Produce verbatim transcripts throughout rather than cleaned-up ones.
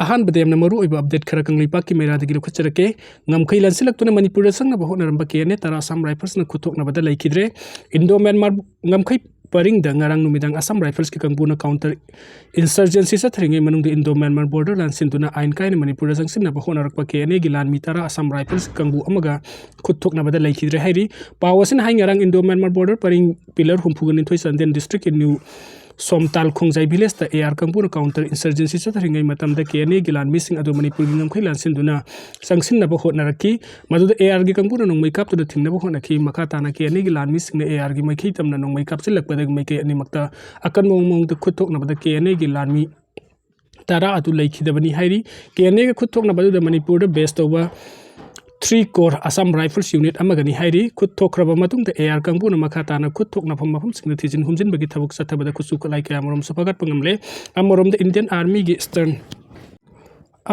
ꯑꯍꯥꯟꯕꯗ ꯌꯥꯝꯅ ꯃꯔꯨ ꯑꯣꯏꯕ update ꯈꯔ ꯀꯪꯂꯩꯄꯥꯛꯀꯤ ꯃꯩꯔꯥꯗꯒꯤ ꯂꯧꯈꯠꯆꯔꯛꯀꯦ꯫ ꯉꯝꯈꯩ ꯂꯥꯟꯁꯤꯜꯂꯛꯇꯨꯅ ꯃꯅꯤꯄꯨꯔꯗ ꯆꯪꯅꯕ ꯍꯣꯠꯅꯔꯝꯕ ꯀꯦ ꯑꯦꯟ ꯑꯦ ꯇꯔꯥ ꯑꯁꯥꯝ ꯔꯥꯏꯐꯜꯁꯅ ꯈꯨꯠꯊꯣꯛꯅꯕꯗ ꯂꯩꯈꯤꯗ꯭ꯔꯦ꯫ ꯏꯟꯗꯣ ꯃ꯭ꯌꯥꯟꯃꯥꯔ ꯉꯝꯈꯩ ꯄꯔꯤꯡꯗ ꯉꯔꯥꯡ ꯅꯨꯃꯤꯗꯥꯡ ꯑꯁꯥꯝ ꯔꯥꯏꯐꯜꯁꯀꯤ ꯀꯥꯡꯕꯨꯅ counter insurgency ꯆꯠꯊꯔꯤꯉꯩ ꯃꯅꯨꯡꯗ ꯏꯟꯗꯣ ꯃ꯭ꯌꯥꯟꯃꯥꯔ border ꯂꯥꯟꯁꯤꯟꯗꯨꯅ ꯑꯥꯏꯟ ꯀꯥꯏꯅ ꯃꯅꯤꯄꯨꯔꯗ ꯆꯪꯁꯤꯟꯅꯕ ꯍꯣꯠꯅꯔꯛꯄ ꯀꯦ ꯑꯦꯟ ꯑꯦꯒꯤ ꯂꯥꯟꯃꯤ ꯇꯔꯥ ꯑꯁꯥꯝ ꯔꯥꯏꯐꯜꯁ ꯀꯥꯡꯕꯨ ꯑꯃꯒ ꯈꯨꯠꯊꯣꯛꯅꯕꯗ ꯂꯩꯈꯤꯗ꯭ꯔꯦ ꯍꯥꯏꯔꯤ꯫ ꯄꯥꯎ ꯑꯁꯤꯅ ꯍꯥꯏ, ꯉꯔꯥꯡ ꯏꯟꯗꯣ ꯃ꯭ꯌꯥꯟꯃꯥꯔ border ꯄꯔꯤꯡ pillar ꯍꯨꯝꯐꯨꯒ ꯅꯤꯊꯣꯏ ꯆꯥꯟꯗꯦꯜ district ꯀꯤ ꯅ꯭ꯌꯨ ꯁꯣꯝꯇꯥꯜ ꯈꯣꯡꯖꯥꯏ village ꯇ ꯑꯦ ꯑꯥꯔ ꯀꯥꯡꯕꯨꯅ counter insurgency ꯆꯠꯊꯔꯤꯉꯩ ꯃꯇꯝꯗ ꯀꯦ ꯑꯦꯟ ꯑꯦꯒꯤ ꯂꯥꯟꯃꯤꯁꯤꯡ ꯑꯗꯨ ꯃꯅꯤꯄꯨꯔꯒꯤ ꯉꯝꯈꯩ ꯂꯥꯟꯁꯤꯟꯗꯨꯅ ꯆꯪꯁꯤꯟꯅꯕ ꯍꯣꯠꯅꯔꯛꯈꯤ꯫ ꯃꯗꯨꯗ ꯑꯦ ꯑꯥꯔꯒꯤ ꯀꯥꯡꯕꯨꯅ ꯅꯣꯡꯃꯩ ꯀꯥꯞꯇꯨꯅ ꯊꯤꯡꯅꯕ ꯍꯣꯠꯅꯈꯤ꯫ ꯃꯈꯥ ꯇꯥꯅ ꯀꯦ ꯑꯦꯟ ꯑꯦꯒꯤ ꯂꯥꯟꯃꯤꯁꯤꯡꯅ ꯑꯦ ꯑꯥꯔꯒꯤ ꯃꯥꯏꯀꯩ ꯇꯝꯅ ꯅꯣꯡꯃꯩ ꯀꯥꯞꯁꯤꯜꯂꯛꯄꯗ ꯃꯥꯏꯀꯩ ꯑꯅꯤꯃꯛꯇ ꯑꯀꯟꯕ ꯃꯑꯣꯡꯗ ꯈꯨꯠꯊꯣꯛꯅꯕꯗ ꯀꯦ ꯑꯦꯟ ꯑꯦꯒꯤ ꯂꯥꯟꯃꯤ ꯇꯔꯥ ꯑꯗꯨ ꯂꯩꯈꯤꯗꯕꯅꯤ ꯍꯥꯏꯔꯤ꯫ ꯀꯦ ꯑꯦꯟ ꯑꯦꯒ ꯈꯨꯠꯊꯣꯛꯅꯕ ꯑꯗꯨꯗ ꯃꯅꯤꯄꯨꯔꯗ base ꯇꯧꯕ three corps Assam Rifles unit ꯑꯃꯒꯅꯤ ꯍꯥꯏꯔꯤ꯫ ꯈꯨꯠ ꯊꯣꯛꯈ꯭ꯔꯕ ꯃꯇꯨꯡꯗ ꯑꯦ ꯑꯥꯔ ꯀꯥꯡꯕꯨꯅ ꯃꯈꯥ ꯇꯥꯅ ꯈꯨꯠ ꯊꯣꯛꯅꯐꯝ ꯃꯐꯝꯁꯤꯡꯗ ꯊꯤꯖꯤꯟ ꯍꯨꯝꯖꯤꯟꯕꯒꯤ ꯊꯕꯛ ꯆꯠꯊꯕꯗ ꯈꯨꯠꯁꯨ ꯈꯨꯠꯂꯥꯏ ꯀꯌꯥꯃꯔꯨꯝꯁꯨ ꯐꯒꯠꯄ ꯉꯝꯂꯦ꯫ ꯑꯃꯔꯣꯝꯗ Indian Army ꯒꯤ Eastern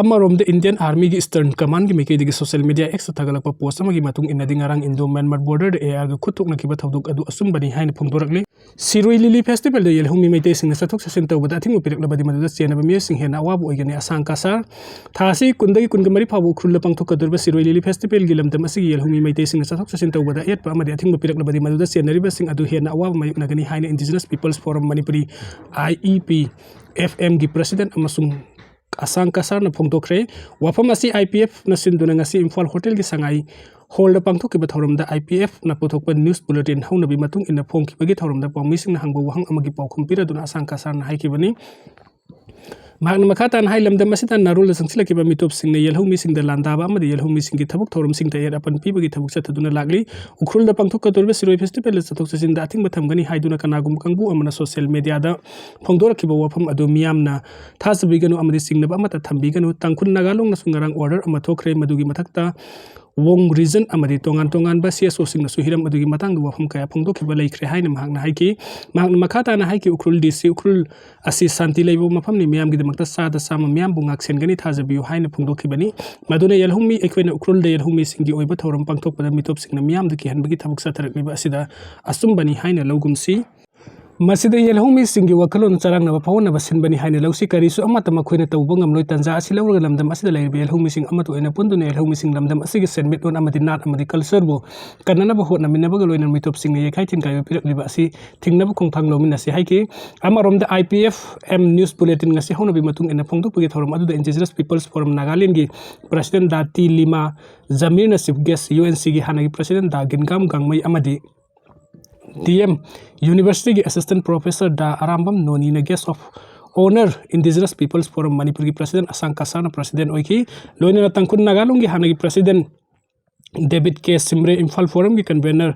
ꯑꯃꯔꯣꯝꯗ Indian Army ꯒꯤ Eastern Command ꯀꯤ ꯃꯥꯏꯀꯩꯗꯒꯤ social media X ꯇ ꯊꯥꯒꯠꯂꯛꯄ post ꯑꯃꯒꯤ ꯃꯇꯨꯡ ꯏꯟꯅꯗꯤ, ꯉꯔꯥꯡ Indo Myanmar border the A R ꯒ ꯈꯨꯠ ꯊꯣꯛꯅꯈꯤꯕ ꯊꯧꯗꯣꯛ ꯑꯗꯨ ꯑꯆꯨꯝꯕꯅꯤ ꯍꯥꯏꯅ ꯐꯣꯡꯗꯣꯔꯛꯂꯤ꯫ ꯁꯤꯔꯣꯏ ꯂꯤꯂꯤ festival ꯗ ꯌꯦꯜꯍꯧꯃꯤ ꯃꯩꯇꯩꯁꯤꯡꯅ ꯆꯠꯊꯣꯛ ꯆꯠꯁꯤꯟ ꯇꯧꯕꯗ ꯑꯊꯤꯡꯕ ꯄꯤꯔꯛꯂꯕꯗꯤ ꯃꯗꯨꯗ ꯆꯦꯟꯅꯕ ꯃꯤꯑꯣꯏꯁꯤꯡ ꯍꯦꯟꯅ ꯑꯋꯥꯕ ꯑꯣꯏꯒꯅꯤ꯫ ꯑꯁꯥꯡ ꯀꯁꯥꯔ꯫ ꯊꯥ ꯑꯁꯤ ꯀꯨꯟꯗꯒꯤ ꯀꯨꯟꯒ ꯃꯔꯤ ꯐꯥꯎꯕ ꯎꯈ꯭ꯔꯨꯜꯗ ꯄꯥꯡꯊꯣꯛꯀꯗꯧꯔꯤꯕ ꯁꯤꯔꯣꯏ ꯂꯤꯂꯤ festival ꯒꯤ ꯂꯝꯗꯝ ꯑꯁꯤꯒꯤ ꯌꯦꯜꯍꯧꯃꯤ ꯃꯩꯇꯩꯁꯤꯡꯅ ꯆꯠꯊꯣꯛ ꯆꯠꯁꯤꯟ ꯇꯧꯕꯗ ꯑꯌꯦꯠꯄ ꯑꯃꯗꯤ ꯑꯊꯤꯡꯕ ꯄꯤꯔꯛꯂꯕꯗꯤ ꯃꯗꯨꯗ ꯆꯦꯟꯅꯔꯤꯕꯁꯤꯡ ꯑꯗꯨ ꯍꯦꯟꯅ ꯑꯋꯥꯕ ꯃꯥꯌꯣꯛꯅꯒꯅꯤ ꯍꯥꯏꯅ Indigenous Peoples Forum Manipuri, I E P F M ꯒꯤ president ꯑꯃꯁꯨꯡ ꯑꯁꯥꯡ ꯀꯁꯥꯔꯅ ꯐꯣꯡꯗꯣꯛꯈ꯭ꯔꯦ꯫ ꯋꯥꯐꯝ ꯑꯁꯤ I P F ꯅ ꯁꯤꯟꯗꯨꯅ ꯉꯁꯤ ꯏꯝꯐꯥꯜ hotel ꯒꯤ ꯁꯉꯥꯏ hall ꯗ ꯄꯥꯡꯊꯣꯛꯈꯤꯕ ꯊꯧꯔꯝꯗ I P F ꯅ ꯄꯨꯊꯣꯛꯄ news bulletin ꯍꯧꯅꯕꯤ ꯃꯇꯨꯡ ꯏꯟꯅ ꯐꯣꯡꯈꯤꯕꯒꯤ ꯊꯧꯔꯝꯗ ꯄꯥꯎꯃꯤꯁꯤꯡꯅ ꯍꯪꯕ ꯋꯥꯍꯪ ꯑꯃꯒꯤ ꯄꯥꯎꯈꯨꯝ ꯄꯤꯔꯗꯨꯅ ꯑꯁꯥꯡ ꯀꯁꯥꯔꯅ ꯍꯥꯏꯈꯤꯕꯅꯤ꯫ ꯃꯍꯥꯛꯅ ꯃꯈꯥ ꯇꯥꯅ ꯍꯥꯏ, ꯂꯝꯗꯝ ꯑꯁꯤꯗ ꯅꯥꯔꯣꯜꯗ ꯆꯪꯁꯤꯜꯂꯛꯈꯤꯕ ꯃꯤꯇꯣꯞꯁꯤꯡꯅ ꯌꯦꯜꯍꯧꯃꯤꯁꯤꯡꯗ ꯂꯥꯟꯗꯥꯕ ꯑꯃꯗꯤ ꯌꯦꯜꯍꯧꯃꯤꯁꯤꯡꯒꯤ ꯊꯕꯛ ꯊꯧꯔꯝꯁꯤꯡꯗ ꯑꯌꯦꯠ ꯑꯄꯟ ꯄꯤꯕꯒꯤ ꯊꯕꯛ ꯆꯠꯊꯗꯨꯅ ꯂꯥꯛꯂꯤ꯫ ꯎꯈ꯭ꯔꯨꯜꯗ ꯄꯥꯡꯊꯣꯛꯀꯗꯧꯔꯤꯕ ꯁꯤꯔꯣꯏ festival ꯗ ꯆꯠꯊꯣꯛ ꯆꯠꯁꯤꯟꯗ ꯑꯊꯤꯡꯕ ꯊꯝꯒꯅꯤ ꯍꯥꯏꯗꯨꯅ ꯀꯅꯥꯒꯨꯝꯕ ꯀꯥꯡꯕꯨ ꯑꯃꯅ social media ꯗ ꯐꯣꯡꯗꯣꯔꯛꯈꯤꯕ ꯋꯥꯐꯝ ꯑꯗꯨ ꯃꯤꯌꯥꯝꯅ ꯊꯥꯖꯕꯤꯒꯅꯨ ꯑꯃꯗꯤ ꯆꯤꯡꯅꯕ ꯑꯃꯠꯇ ꯊꯝꯕꯤꯒꯅꯨ꯫ ꯇꯥꯡꯈꯨꯜ ꯅꯥꯒꯥ ꯂꯣꯡꯅꯁꯨ ꯉꯔꯥꯡ order ꯑꯃ ꯊꯣꯛꯈ꯭ꯔꯦ꯫ ꯃꯗꯨꯒꯤ ꯃꯊꯛꯇ ꯋꯣꯡ region ꯑꯃꯗꯤ ꯇꯣꯉꯥꯟ ꯇꯣꯉꯥꯟꯕ C S O ꯁꯤꯡꯅꯁꯨ ꯍꯤꯔꯝ ꯑꯗꯨꯒꯤ ꯃꯇꯥꯡꯗ ꯋꯥꯐꯝ ꯀꯌꯥ ꯐꯣꯡꯗꯣꯛꯈꯤꯕ ꯂꯩꯈ꯭ꯔꯦ ꯍꯥꯏꯅ ꯃꯍꯥꯛꯅ ꯍꯥꯏꯈꯤ꯫ ꯃꯍꯥꯛꯅ ꯃꯈꯥ ꯇꯥꯅ ꯍꯥꯏꯈꯤ, ꯎꯈ꯭ꯔꯨꯜ D C, ꯎꯈ꯭ꯔꯨꯜ ꯑꯁꯤ ꯁꯥꯟꯇꯤ ꯂꯩꯕ ꯃꯐꯝꯅꯤ, ꯃꯤꯌꯥꯝꯒꯤꯗꯃꯛꯇ ꯆꯥꯗ ꯆꯥꯝꯃ ꯃꯤꯌꯥꯝꯕꯨ ꯉꯥꯛꯁꯦꯟꯒꯅꯤ, ꯊꯥꯖꯕꯤꯌꯨ ꯍꯥꯏꯅ ꯐꯣꯡꯗꯣꯛꯈꯤꯕꯅꯤ꯫ ꯃꯗꯨꯅ ꯌꯦꯜꯍꯧꯃꯤ, ꯑꯩꯈꯣꯏꯅ ꯎꯈ꯭ꯔꯨꯜꯗ ꯌꯦꯜꯍꯧꯃꯤꯁꯤꯡꯒꯤ ꯑꯣꯏꯕ ꯊꯧꯔꯝ ꯄꯥꯡꯊꯣꯛꯄꯗ ꯃꯤꯇꯣꯞꯁꯤꯡꯅ ꯃꯤꯌꯥꯝꯗ ꯀꯤꯍꯟꯕꯒꯤ ꯊꯕꯛ ꯆꯠꯊꯔꯛꯂꯤꯕ ꯑꯁꯤꯗ ꯑꯆꯨꯝꯕꯅꯤ ꯍꯥꯏꯅ ꯂꯧꯒꯨꯝꯁꯤ꯫ ꯃꯁꯤꯗ ꯌꯦꯜꯍꯧꯃꯤꯁꯤꯡꯒꯤ ꯋꯥꯈꯜꯂꯣꯟ ꯆꯔꯥꯡꯅꯕ ꯐꯥꯎꯍꯟꯅꯕ ꯁꯤꯟꯕꯅꯤ ꯍꯥꯏꯅ ꯂꯧꯁꯤ꯫ ꯀꯔꯤꯁꯨ ꯑꯃꯠꯇ ꯃꯈꯣꯏꯅ ꯇꯧꯕ ꯉꯝꯂꯣꯏ꯫ ꯇꯥꯟꯖꯥ ꯑꯁꯤ ꯂꯧꯔꯒ ꯂꯝꯗꯝ ꯑꯁꯤꯗ ꯂꯩꯔꯤꯕ ꯌꯦꯜꯍꯧꯃꯤꯁꯤꯡ ꯑꯃꯠꯇ ꯑꯣꯏꯅ ꯄꯨꯟꯗꯨꯅ ꯌꯦꯜꯍꯧꯃꯤꯁꯤꯡ ꯂꯝꯗꯝ ꯑꯁꯤꯒꯤ ꯁꯦꯟꯃꯤꯠꯂꯣꯟ ꯑꯃꯗꯤ ꯅꯥꯠ ꯑꯃꯗꯤ cultureꯕꯨ ꯀꯟꯅꯅꯕ ꯍꯣꯠꯅꯃꯤꯟꯅꯕꯒ ꯂꯣꯏꯅꯅ ꯃꯤꯇꯣꯞꯁꯤꯡꯅ ꯌꯩꯈꯥꯏ ꯊꯤꯟꯒꯥꯏꯕ ꯄꯤꯔꯛꯂꯤꯕ ꯑꯁꯤ ꯊꯤꯡꯅꯕ ꯈꯣꯡꯊꯥꯡ ꯂꯧꯃꯤꯟꯅꯁꯤ ꯍꯥꯏꯈꯤ꯫ ꯑꯃꯔꯣꯝꯗ, I P F M news bulletin ꯉꯁꯤ ꯍꯧꯅꯕꯤ ꯃꯇꯨꯡ ꯏꯟꯅ ꯐꯣꯡꯗꯣꯛꯄꯒꯤ ꯊꯧꯔꯝ ꯑꯗꯨꯗ Indigenous Peoples Forum Nagalandꯒꯤ president ꯗꯥ ꯇꯤ ꯂꯤꯃꯥ ꯖꯃꯤꯔꯅ chief guest, UNCꯒꯤ ꯍꯥꯟꯅꯒꯤ president ꯗꯥ ꯒꯤꯟꯒꯥꯝ ꯒꯥꯡꯃꯩ ꯑꯃꯗꯤ D M Universityꯒꯤ assistant professor the Arambam ꯅꯣꯅꯤꯅ guest of honour, Indigenous Peoples Forum ꯃꯅꯤꯄꯨꯔꯒꯤ president ꯑꯁꯥꯡ ꯀꯁꯥꯅ president ꯑꯣꯏꯈꯤ꯫ ꯂꯣꯏꯅꯅ ꯇꯥꯡꯈꯨꯜ ꯅꯥꯒꯥꯂꯣꯟꯒꯤ ꯍꯥꯟꯅꯒꯤ president David K ꯁꯤꯝꯔꯦ, Imphal Forumꯒꯤ convener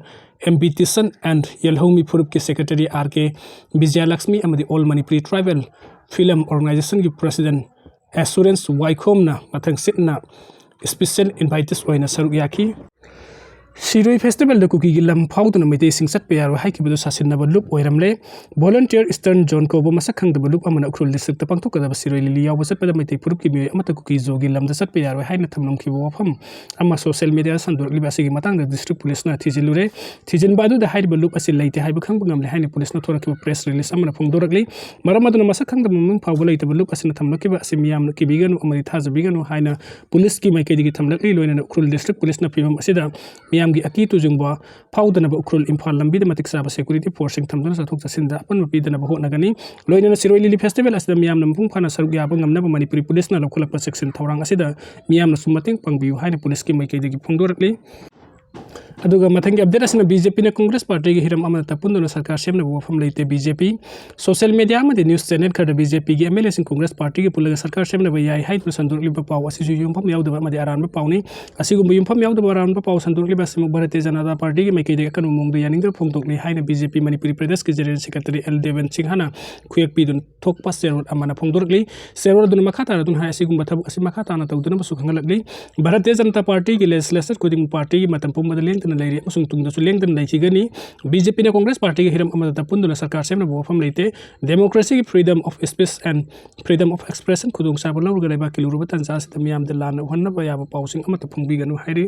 M B Tison and ꯌꯦꯜꯍꯧꯃꯤ ꯐꯨꯔꯨꯞꯀꯤ secretary R K ꯕꯤꯖꯌꯂꯛꯁꯃꯤ ꯑꯃꯗꯤ All Manipuri Tribal Film Organisationꯒꯤ president ꯑꯦꯁꯨꯔꯦꯟꯁ ꯋꯥꯏꯈꯣꯝꯅ ꯃꯊꯪꯁꯤꯠꯅ special invitees ꯑꯣꯏꯅ ꯁꯔꯨꯛ ꯌꯥꯈꯤ꯫ ꯁꯤꯔꯣꯏ festivalꯗ ꯀꯨꯀꯤꯒꯤ ꯂꯝ ꯐꯥꯎꯗꯨꯅ ꯃꯩꯇꯩꯁꯤꯡ ꯆꯠꯄ ꯌꯥꯔꯣꯏ ꯍꯥꯏꯈꯤꯕꯗꯨ ꯁꯥꯁꯤꯟꯅꯕ ꯂꯨꯞ ꯑꯣꯏꯔꯝꯂꯦ꯫ Volunteer Eastern Zone ꯀꯧꯕ ꯃꯁꯛ ꯈꯪꯗꯕ ꯂꯨꯞ ꯑꯃꯅ ꯎꯈ꯭ꯔꯨꯜ districtꯇ ꯄꯥꯡꯊꯣꯛꯀꯗꯕ ꯁꯤꯔꯣꯏ ꯂꯤꯂꯤ ꯌꯥꯎꯕ ꯆꯠꯄꯗ ꯃꯩꯇꯩ ꯐꯨꯔꯨꯞꯀꯤ ꯃꯤꯑꯣꯏ ꯑꯃꯠꯇ ꯀꯨꯀꯤ ꯖꯣꯒꯤ ꯂꯝꯗ ꯆꯠꯄ ꯌꯥꯔꯣꯏ ꯍꯥꯏꯅ ꯊꯝꯂꯝꯈꯤꯕ ꯋꯥꯐꯝ ꯑꯃ social mediaꯗ ꯁꯟꯗꯣꯔꯛꯂꯤꯕ ꯑꯁꯤꯒꯤ ꯃꯇꯥꯡꯗ district policeꯅ ꯊꯤꯖꯤꯜꯂꯨꯔꯦ꯫ ꯊꯤꯖꯤꯟꯕ ꯑꯗꯨꯗ ꯍꯥꯏꯔꯤꯕ ꯂꯨꯞ ꯑꯁꯤ ꯂꯩꯇꯦ ꯍꯥꯏꯕ ꯈꯪꯕ ꯉꯝꯂꯦ ꯍꯥꯏꯅ policeꯅ ꯊꯣꯔꯛꯈꯤꯕ press release ꯑꯃꯅ ꯐꯣꯡꯗꯣꯔꯛꯂꯤ꯫ ꯃꯔꯝ ꯑꯗꯨꯅ ꯃꯁꯛ ꯈꯪꯗꯕ ꯃꯃꯤꯡ ꯐꯥꯎꯕ ꯂꯩꯇꯕ ꯂꯨꯞ ꯑꯁꯤꯅ ꯊꯝꯂꯛꯈꯤꯕ ꯑꯁꯤ ꯃꯤꯌꯥꯝꯅ ꯀꯤꯕꯤꯒꯅꯨ ꯑꯃꯗꯤ ꯊꯥꯖꯕꯤꯒꯅꯨ ꯍꯥꯏꯅ policeꯀꯤ ꯃꯥꯏꯀꯩꯗꯒꯤ ꯊꯝꯂꯛꯂꯤ꯫ ꯂꯣꯏꯅꯅ ꯎꯈ꯭ꯔꯨꯜ district policeꯅ ꯐꯤꯕꯝ ꯑꯁꯤꯗ ꯃꯤꯌꯥꯝꯒꯤ ꯑꯀꯤ ꯇꯨꯖꯨꯡꯕ ꯐꯥꯎꯗꯅꯕ ꯎꯈ꯭ꯔꯨꯜ ꯏꯝꯐꯥꯜ ꯂꯝꯕꯤꯗ ꯃꯇꯤꯛ ꯆꯥꯕ security forceꯁꯤꯡ ꯊꯝꯗꯨꯅ ꯆꯠꯊꯣꯛ ꯆꯠꯁꯤꯟꯗ ꯑꯄꯟꯕ ꯄꯤꯗꯅꯕ ꯍꯣꯠꯅꯒꯅꯤ꯫ ꯂꯣꯏꯅꯅ ꯁꯤꯔꯣꯏ ꯂꯤꯂꯤ festival ꯑꯁꯤꯗ ꯃꯤꯌꯥꯝꯅ ꯃꯄꯨꯡ ꯐꯥꯅ ꯁꯔꯨꯛ ꯌꯥꯕ ꯉꯝꯅꯕ ꯃꯅꯤꯄꯨꯔꯤ policeꯅ ꯂꯧꯈꯠꯂꯛꯄ ꯆꯦꯛꯁꯤꯟ ꯊꯧꯔꯥꯡ ꯑꯁꯤꯗ ꯃꯤꯌꯥꯝꯅꯁꯨ ꯃꯇꯦꯡ ꯄꯥꯡꯕꯤꯌꯨ ꯍꯥꯏꯅ policeꯀꯤ ꯃꯥꯏꯀꯩꯗꯒꯤ ꯐꯣꯡꯗꯣꯔꯛꯂꯤ꯫ ꯑꯗꯨꯒ ꯃꯊꯪꯒꯤ update ꯑꯁꯤꯅ BJPꯅ Congress partyꯒ ꯍꯤꯔꯝ ꯑꯃꯠꯇ ꯄꯨꯟꯗꯨꯅ ꯁꯔꯀꯥꯔ ꯁꯦꯝꯅꯕ ꯋꯥꯐꯝ ꯂꯩꯇꯦ꯫ BJP social media ꯑꯃꯗꯤ news channel ꯈꯔꯗ BJPꯒꯤ MLAꯁꯤꯡ Congress partyꯒ ꯄꯨꯜꯂꯒ ꯁꯔꯀꯥꯔ ꯁꯦꯝꯅꯕ ꯌꯥꯏ ꯍꯥꯏꯗꯨꯅ ꯁꯟꯗꯣꯔꯛꯂꯤꯕ ꯄꯥꯎ ꯑꯁꯤꯁꯨ ꯌꯨꯝꯐꯝ ꯌꯥꯎꯗꯕ ꯑꯃꯗꯤ ꯑꯔꯥꯟꯕ ꯄꯥꯎꯅꯤ꯫ ꯑꯁꯤꯒꯨꯝꯕ ꯌꯨꯝꯐꯝ ꯌꯥꯎꯗꯕ ꯑꯔꯥꯟꯕ ꯄꯥꯎ ꯁꯟꯗꯣꯔꯛꯂꯤꯕ ꯑꯁꯤꯃꯛ ꯚꯥꯔꯇꯤꯌ ꯖꯅꯇꯥ partyꯒꯤ ꯃꯥꯏꯀꯩꯗꯒꯤ ꯑꯀꯟꯕ ꯃꯑꯣꯡꯗ ꯌꯥꯅꯤꯡꯗꯕ ꯐꯣꯡꯗꯣꯛꯂꯤ ꯍꯥꯏꯅ BJP ꯃꯅꯤꯄꯨꯔꯤ ꯄ꯭ꯔꯗꯦꯁꯀꯤ general secretary L ꯗꯦꯕꯟ ꯁꯤꯡꯍꯅ ꯈꯨꯌꯦꯛ ꯄꯤꯗꯨꯅ ꯊꯣꯛꯄ ꯆꯦꯔꯣꯜ ꯑꯃꯅ ꯐꯣꯡꯗꯣꯔꯛꯂꯤ꯫ ꯆꯦꯔꯣꯜ ꯑꯗꯨꯅ ꯃꯈꯥ ꯇꯥꯔꯗꯨꯅ ꯍꯥꯏ, ꯑꯁꯤꯒꯨꯝꯕ ꯊꯕꯛ ꯑꯁꯤ ꯃꯈꯥ ꯇꯥꯅ ꯇꯧꯗꯅꯕꯁꯨ ꯈꯪꯍꯜꯂꯛꯂꯤ꯫ ꯚꯥꯔꯇꯤꯌ ꯖꯅꯇꯥ partyꯒꯤ legislature ꯈꯨꯗꯤꯡꯃꯛ partyꯒꯤ ꯃꯇꯝ ꯄꯨꯝꯕꯗ ꯂꯦꯡꯗꯅ ꯂꯩꯔꯤ ꯑꯃꯁꯨꯡ ꯇꯨꯡꯗꯁꯨ ꯂꯦꯡꯗꯅ ꯂꯩꯈꯤꯒꯅꯤ꯫ BJPꯅ Congress partyꯒ ꯍꯤꯔꯝ ꯑꯃꯗꯇ ꯄꯨꯟꯗꯨꯅ ꯁꯔꯀꯥꯔ ꯁꯦꯝꯅꯕ ꯋꯥꯐꯝ ꯂꯩꯇꯦ꯫ Democracyꯒꯤ freedom of speech and freedom of expression ꯈꯨꯗꯣꯡꯆꯥꯕ ꯂꯧꯔꯒ ꯂꯩꯕꯥꯛꯀꯤ ꯂꯨꯔꯕ ꯇꯥꯟꯖꯥ ꯑꯁꯤꯗ ꯃꯤꯌꯥꯝꯗ ꯂꯥꯟꯅ ꯎꯍꯟꯅꯕ ꯌꯥꯕ ꯄꯥꯎꯁꯤꯡ ꯑꯃꯠꯇ ꯐꯣꯡꯕꯤꯒꯅꯨ ꯍꯥꯏꯔꯤ꯫